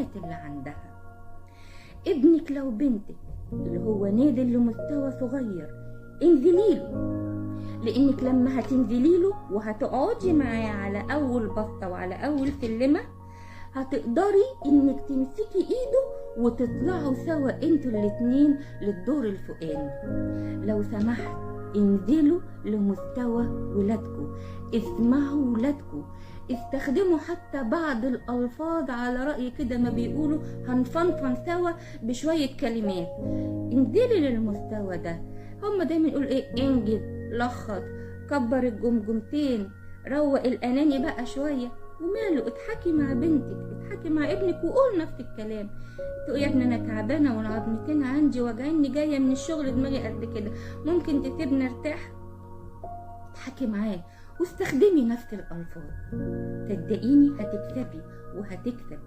الإمكانيات اللي عندها. ابنك لو بنتك اللي هو نازل لمستوى صغير، انزليله، لانك لما هتنزليله وهتقعدي معاه على اول بسطه وعلى اول سلمه، هتقدري انك تمسكي ايده وتطلعوا سوا انتوا الاتنين للدور الفوقاني. لو سمحت انزلوا لمستوى ولادكم، اسمعوا ولادكم، استخدموا حتى بعض الألفاظ على رأي كده ما بيقولوا هنفنفن سوا بشوية كلمات. انزلي للمستوى ده. هما دايما يقولوا ايه؟ انجز، لخط، كبر الجمجمتين، روق الأناني بقى شوية. وماله، اضحكي مع بنتك، اضحكي مع ابنك، وقول نفس الكلام. تقول يا ابني انا تعبانة والعظمتين عندي وجعيني، جاية من الشغل دماغي قد كده، ممكن تسيبني ارتاح؟ اضحكي معاه واستخدمي نفس الالفاظ، صدقيني هتكسبي وهتكسب.